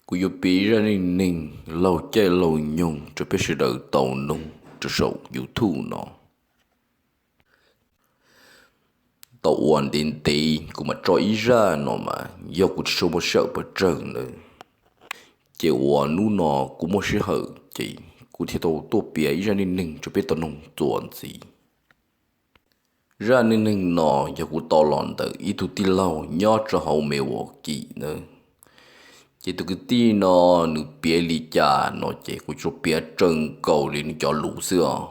Kuv yuav piav ib zaj neej neeg laug caij laug nyoog rau peb sawv daws tau noog rau saum YouTube no. Tau ua ntev ntev kuv mam tso ib zaj no mas yog kuv tsis tshua muaj sij hawm pes tsawg ntawd, ces uas hnub no kuv muaj sij hawm ces kuv thiaj tau tuaj piav ib zaj neej neeg rau peb tau noog txuas ntxiv. Zaj neej neeg no yog kuv tau los ntawm ib tug tij laug nyob rau hauv Milwaukee ntawd. Ces tus kwv tij no nws piav li cas no ces kuv tsuas piav raws nkaus li nws cov lus xwb os.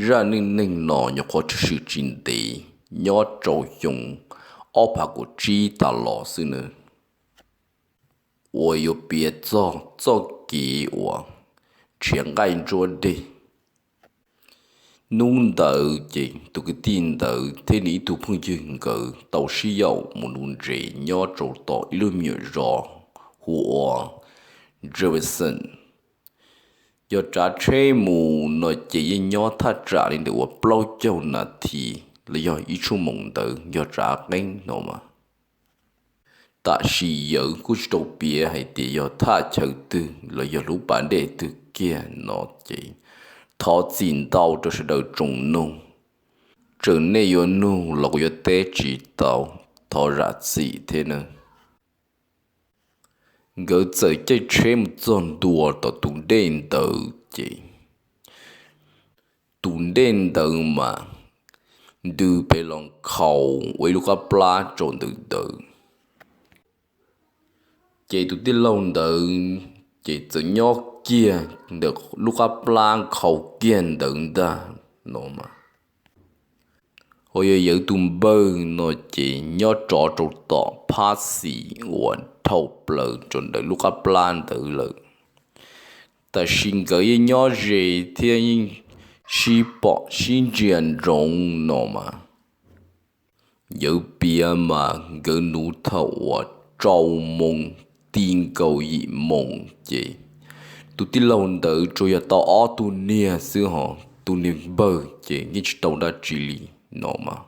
Zaj neej neeg no nyuam qhuav tshwm sim tsis ntev, nyob rau xyoo ob phav kaum tsib tas los xwb nawb, uas yuav piav txog txoj kev uas nrhiav nqaij ntsuab dej. Hnub ntawd ces tus kwv tij ntawd thiab nws ib tug phooj ywg nkawd tau sib yaum mus nuv ntses nyob rau tom ib lub me nyuam zos hu ua Jefferson. Yog tsav tsheb mus no ces yeej nyob thaj tsam li ntawm uas plaub caug nas this los yog ib tshuaj moos ntawd yog tsav qeeb no mas. Tam sim yawv kuj tsis tau piav hais tias yog thaj chaw twg los yog lub pas dej twg kiag no ces thov txim ntau rau sawv daws tsoom noog. Txawm nej yuav nug los kuv yuav teb tsis tau, thov zam txim thiab nawb. Nkawd txawm caij tsheb mus txog ntua tom tus dej ntawd ces tus dej ntawd mas ntws pes los nkhaus ua ib lub qab plab rau ntawm ntawd. Ces tus tij laug ntawd ces txawm nyob kiag ntawm lub qab plab nkhaus kiag ntawd ntag no mas. Uas yog yawv tus npawg no ces nyob rov rau tom phab xis uas dhau plaws rau ntawm lub qab plab ntawd lawm. Tab sis nkawd yeej nyob ze thiab yeej sib pom sib ntsia ntsoov no mas. Yawv piav mas nkawd nuv thaum uas rau moos ti nkaus yim moos ces tus tij laug ntawd tsuas yog tau ob tug niag xwb hos tus niag npawg ces yeej tsis tau dab tsi li no mas.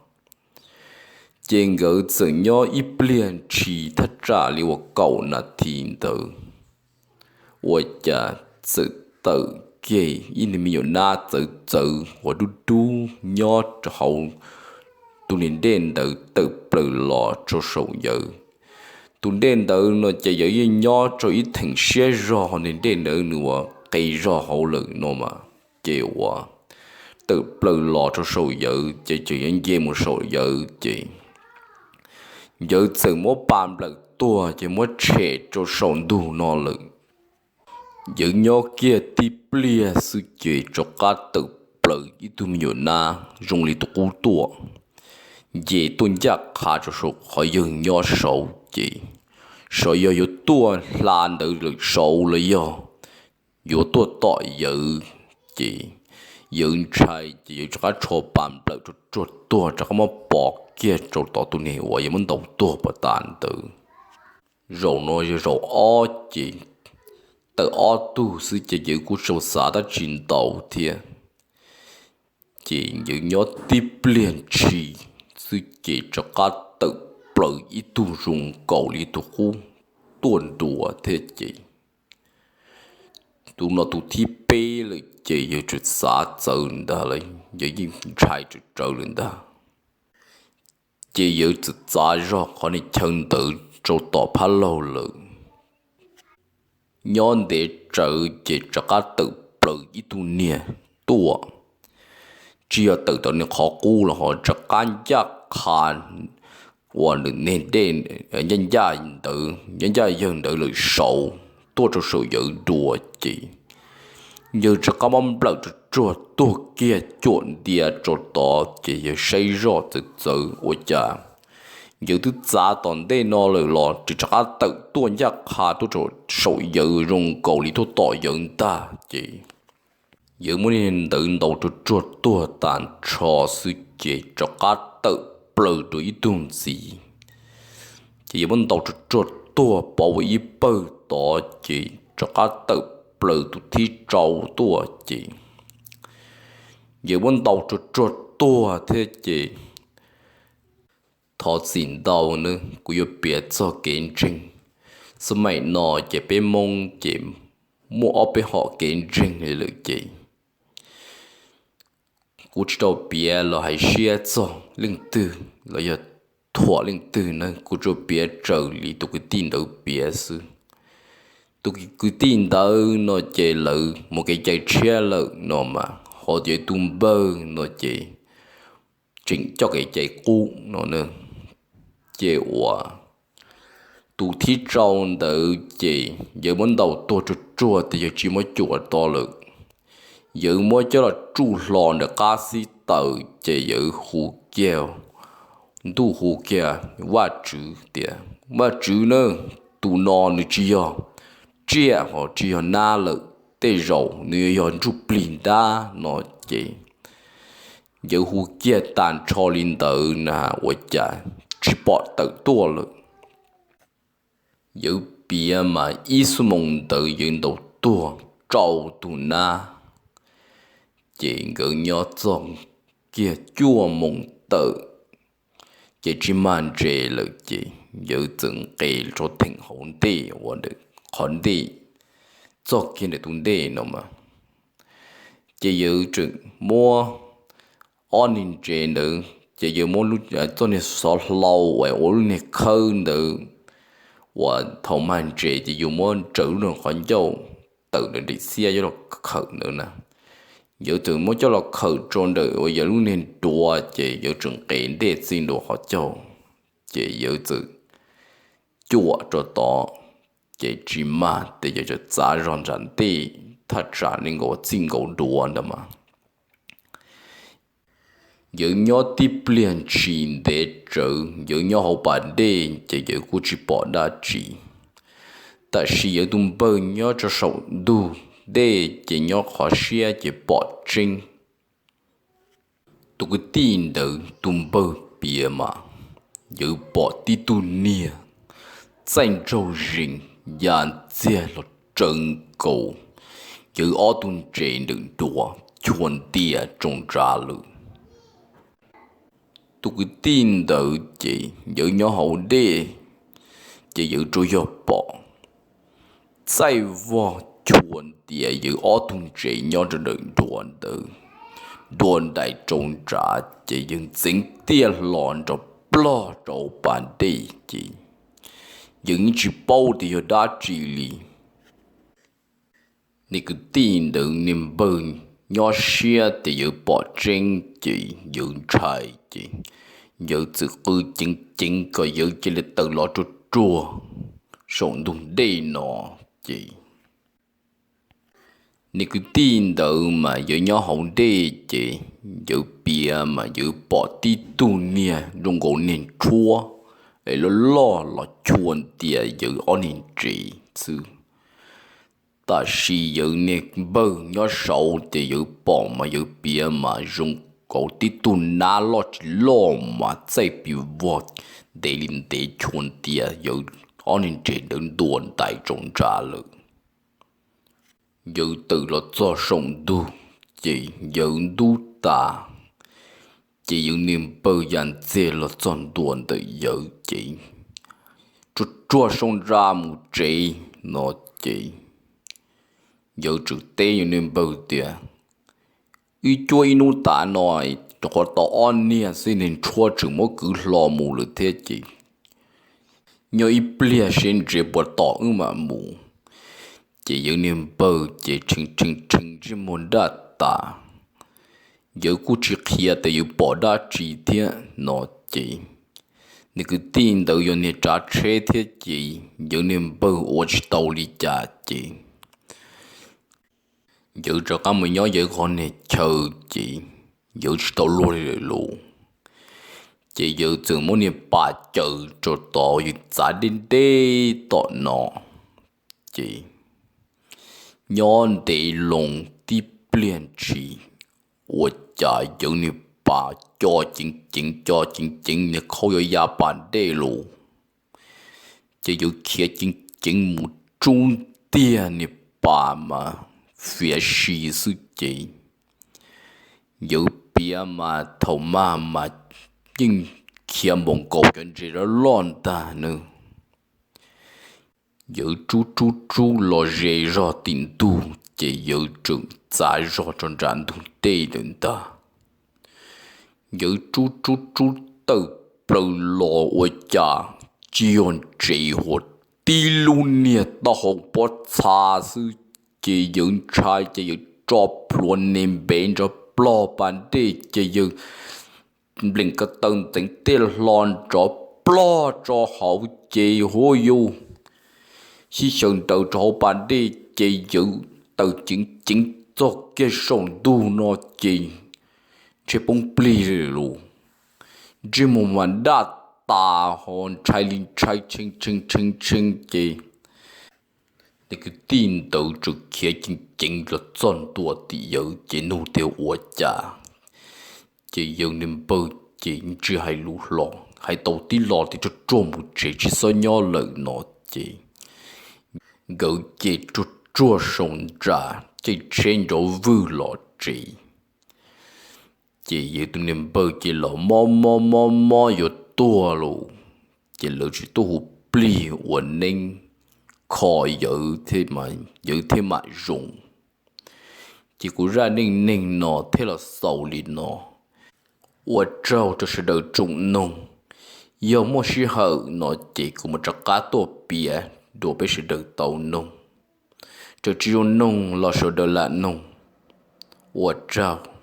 Ces nkawd txawm nyob ib pliag ntshis thaj tsam li uas kaum nas this ntawd ua cas txawm tawm kiag ib niag me nyuam nab txawv txawv uas dub dub nyob hauv tus niag dej ntawd tawm plaws los rau saum yawv. Tus dej ntawd no ces yawv yeej nyob rau ib theem siab zog hauv niag dej ntawd nws ua qe zog hauv lawm no mas. Ces uas tawm plaws los rau saum yawv ces tseem yuav nce mus saum yawv ces yawv txawm muab pas nplawm tuag ces muab tshem rau saum ntug no lawm. Yawv nyob kiag tib pliag xwb ces rov qab tawm plaws ib tug me nyuam nab zoo li tus qub tuaj nce tuaj ncaj qha rau saum qhov yawg nyob saud ces xyov yog yuav tuaj hla ntawd lawm saud los yog yuav tuaj tom yawv ces yawv ntshai ces yawv rov qab tsho pas nplawm rau tsuag tuag rov qab muab pov kiag rau tom tus niag uas yawv muab ntaus tuag pov tas ntawd. Zaum no yog zaum ob ces tawm ob tug xwb ces yawv kuj tsis xav dab tsi ntau thiab. Ces yawv nyob tib pliag ntshis xwb ces rov qab tawm plaws ib tug zoo nkaus li tus qub tuaj ntua thiab ces tus no tus thib peb lawm ces yawg txawm xav txawv ntag lawm, yawg yeej ntshai tsawv tsawv lawm ntag. Ces yawg txawm txav zog qhov niag chaw ntawd rau tom phab laug lawm. Nyob ntev tsawv ces rov qab tawm plaws ib tug niag tuaj, tsis yog tawm tom niag qhov qub los ho rov qab ncaj qha uas nws niag dej ncaj ncaj ntawd ncaj ncaj yawg ntawd lawm saud tuaj rau saum yawv dua ces yawg rov qab muab nplawm tsuag tsuag tuag kiag cuam ntia rau tod ces yawg saib zoj txawv txawv ua cas yawg twb txav tom ntej no lawm los tseem rov qab tawm tuaj ncaj qha tuaj rau saum yawv zoo nkaus li tuaj tom yawv ntag ces yawg muab niag ntawd ntaus tsuag tsuag tuag tas nrho xwb ces rov qab tawm plaws dua ib tug ntxiv. Ces yawg muab ntaus tsuag tsuag tuag pov ua ib pawg tod ces rov qab tawm plaws tus thib rau tuaj ces yawg muab ntaus tsuag tsuag tuag thiab ces thov txim ntau nawb, kuv yuav piav txog kev ntseeg Xab maim no ces peb Hmoob ces muaj ob peb hom kev ntseeg li lawm ces kuv tsis tau piav los hais siab txog leej twg los yog thuam leej twg na, kuv tsuas piav raws li tus kwv tij ntawd piav xwb. Tus kwv tij ntawd no ces lawv mus kev cai tshiab lawm no mas, ho tias tus npawg no ces tseem coj kev cai qub no. Ces uas tus thib rau ntawd ces yawg muab ntaus tuag ruag ruag tias yawg tsis muab cuam to lawm. Yawg muab coj los tsuj hlo ntawm qab xib taws ces yawg hu kiag, ntuj hu kiag Vajtswv tias, Vajtswv na, tus no nws tsis yog tsiaj ho tsis yog nab lawm, tej zaum nws yog ntsuj plig ntab no. Ces yawg hu kiag tag nrho li ntawd na ua cas tsis pom tawm tuaj lawm. Yawg piav mas ib xuab moos ntawd yawg ntaus tuag rau tus nab. Ces nkawd nyob txog kiag cuaj moos tawm ces tsis mag ntses lawm ces yawg txawm nqes rau theem hauv ntej uas ntawm qhov ntej, txog kiag ntawm tus ntej no mas, ces yawg tseem muab ob niag ntses ntawd ces yawg muab txoj niag xov hlau uas ua lub niag khawb ntawd uas thaum mag ntses ces yus muab ntsaws lub niag qhov ncauj tawm ntawm ntawm xiab coj los khawm ntawd na. Yawg txawm muab coj los khawm rau ntawm uas yog lub niag duav ces yawg tseem nqes ntej txij ntua qhov caug, ces yawg txawm cuam rau tod, ces tsis mag ces yawg txawm txav zog nram ntej thaj tsam li nkaus txij nkaus duav ntawd mas. Yawg nyob tib pliag ntshis ntev tsawv, yawg nyob hauv pas dej ces yawg kuj tsis pom dab tsi. Tam sis yawg tus npawg nyob rau saum ntug dej ces nyob qhov siab ces pom tseeb. Tus kwv tij ntawd tus npawg piav mas yawg pom tib tug niag txaij ntsaug zees ya ntxiag los tsaws nkaus yawg ob tug ntses ntawm duav chua ntias rau nrad lawm. Tus kwv tij ntawd ces yawg nyob hauv dej, ces yawg tsuas yog pom txaij vog chua ntias yawg ob tug ntses nyob rau ntawm duav ntawd, ntuas ntais rau nrad ces yawg ntxeev tiaj hlo nrov plog rau pas dej ces yawg yeej tsis paub tias yog dab tsi li. Niag kwv tij ntawd niag npawg nyob siab tias yawg pom tseeb ces yawg ntshai ces yawg txawm qw ceev ceev kom yawg cia li tawm los ruag ruag saum ntug dej no. Ces niag kwv tij ntawd mas yawg nyob hauv dej ces yawg piav mas yawg pom tib tug niag zoo nkaus niag ntshuab es loj loj los chua ntias yawg ob niag ntses xwb. Tab sis yawg niag npawg nyob saud ces yawg pom mas yawg piav mas zoo nkaus tib tug nab loj tsis loj mas txaij pis vog ntev li ntev chua ntias yawg ob niag ntses ntawd ntuas ntais rau nrad lawm. Yawg tawm los txog saum ntug ces yawg ntub tas, ces yawg niag npawg ya ntxiag los txog ntua ntawm yawg ces tsuag tsuag sau ntsa mus tsev no ces yawg tseem teb yawg niag npawg tias, Wb cuab ib hnub tas no rau qhov tau ob niag xwb niag ntshuab tseem muab kwv hlo mus lawm thiab ces nyob ib pliag seb ntses puas tom wb mam mus. Ces yawg niag npawg ces rheev rheev rheev ntsej muag daj tas, yawg kuj tsis qhia tias yawg pom dab tsi thiab no ces niag kwv tij ntawd yog niag tsav tsheb thiab ces yawg niag npawg ua tsis tau li cas ces yawg rov qab mus nyob yawg qhov niag chaw ces yawg tsis tau luag li lawm lauj. Ces yawg txawm muab niag pas caws rau tod yawg txav deb deb tom no ces nyob ntev loo tib pliag ntshis ua cas yawg niag pas co ceev ceev co ceev ceev niag khaub yuav ya pas dej lauj. Ces yawg khiav ceev ceev mus rub tiag niag pas mas fiav si xwb ces yawg piav mas thaum mag mas yeej khiav npaum nkaus cov ntses loj loj ntag na. Yawg rub rub rub los ze zog tim ntug ces yawg tseem txav zog rau nram ntug dej lawm ntag. Yawg rub rub rub tawm plaws los ua cas tsis yog ntsev, huas tib lub niag taub hau pob txha xwb. Ces yawg ntshai ces yawg tso plhuav npe nrov plog pas dej ces yawg nplees ko taw ntxeev tej hlo nrov plog rau hauv ces huab yus sib xyaw nraws rau hauv pas dej ces yawg tawm ceev ceev txog kiag saum ntug no ces ntshe poob plig lawm. Ntsej muag mas daj tas ho ntshai li ntshai tshee tshee tshee tshee ces tej kwv tij ntawd tseem khiav ceev ceev los txog ntua tim yawg ces nug tias ua cas. Ces yawg niag npawg ces tsis hais lus hlo, hais tau tib lo tias ruaj ruaj mus tsev tsis txhob nyob lawm no ces nkawd ces ruaj ruaj saum ntsa caij tsheb nrov vwg los tsev. Ces yawg tus niag npawg ces los mob mob mob mob yuav tuag lawm, ces lawv tsis tuaj hu plig ua neeb kho yawg, yawg thiaj mam zoo. Ces kuv zaj neej neeg no thiaj los xaus li no. Ua tsaug rau sawv daws tsoom noog. Yog muaj sij hawm no ces kuv mam rov qab tuaj piav dua peb sawv daws tau noog. Raws tsis zoo noog los sawv daws lam noog. Ua tsaug.